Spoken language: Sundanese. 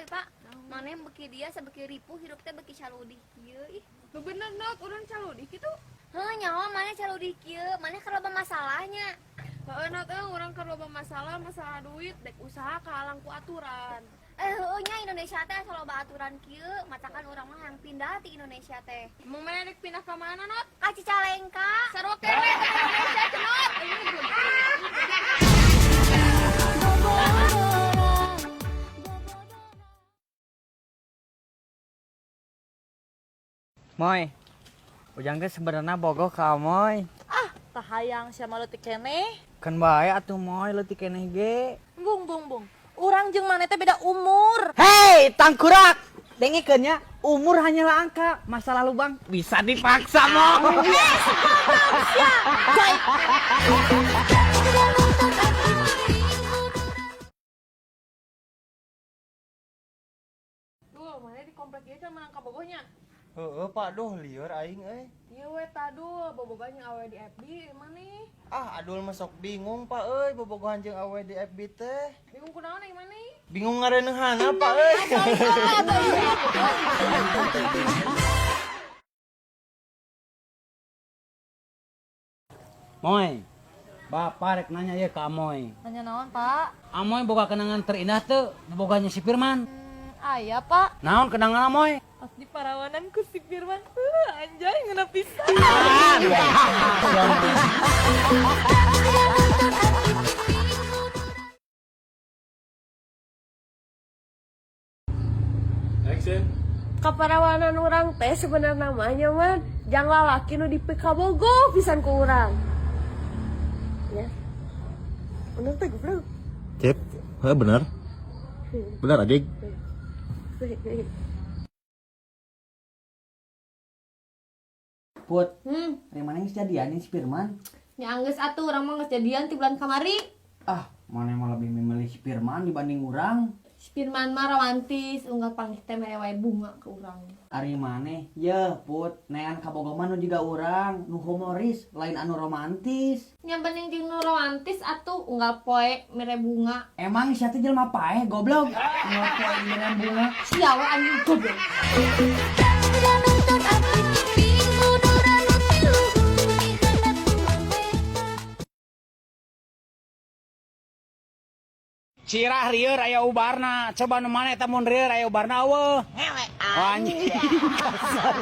Pak, maneh beki dia sabeki ripuh hirup teh beki caludih kieu ih. Nu bener, Not, urang caludih kitu? Heuh, nyawa maneh caludih kieu, maneh keur loba masalahnya. Heeh, Not, euy, urang keur loba masalah, masalah duit, dek usaha kahalang ku aturan. Eh, heueuh nya, Indonesia teh asa loba aturan kieu, matakan urang mah hayang pindah ti Indonesia teh. Emang maneh dek pindah ka mana, Not? Ka Cicalengka. Sarua keneh ka Indonesia, Not. Euy. Moy, Ujang teh sebenarnya bogoh ka Amoy. Ah, tah hayang sia mah leutik keneh. Kan bae atuh, Moy, leutik keneh ge. Bung bung bung. Urang jeung maneh teh beda umur. Hei, tangkurak. Dengekeun nya, umur hanyalah angka. Masa lalu, Bang, bisa dipaksa, Moy. Jai. Duh, maneh di komplek ieu can meunang kabogohnya? Heeh, Pak, duh, lieur aing euy. Ieu we tadul, bobogohan jeung awewe di FB maneh? Ah, Adul mah sok bingung, Pak euy, bobogohan jeung awewe di FB teh. Bingung kunaon ai maneh? Bingung ngareuneuhana, Pak euy. Moy, Bapak rek nanya ya ke Amoy. Nanya naon, Pak? Amoy boga kenangan terindah tuh, boboganya si Firman? Aya, Pak. Naon kenangan Amoy? Pas di parawanan ku si Firman. Anjay, ngeunah pisan. Action. Kaparawanan urang teh sebenarnya namanya man jang lalaki nu dipikabogoh pisan ku urang. Ya. Bener teh, goblok. Cep, heh, bener. Bener adik. Put, hmm. Mana geus jadian si Firman? Nya anggeus atuh, urang mah geus jadian ti bulan kamari. Ah, maneh mah lebih memilih si Firman dibanding urang. Si Firman mah romantis, unggal panggih teh mere wae bunga ke urang. Ari maneh, ye Put, nean kabogoh mah nu jiga urang, nu humoris, lain anu romantis. Nya penting jeung nu romantis atuh, unggal poe mere bunga. Emang sia teh jelema paeh, goblok? Unggal poe mere bunga. Sia we anjing goblok. Nonton aku bingung nu tilu dihandap ku maneh. Cirah rieur aya ubarna, coba nu mana eta mun rieur aya ubarna euweuh. Anjing. Kasar.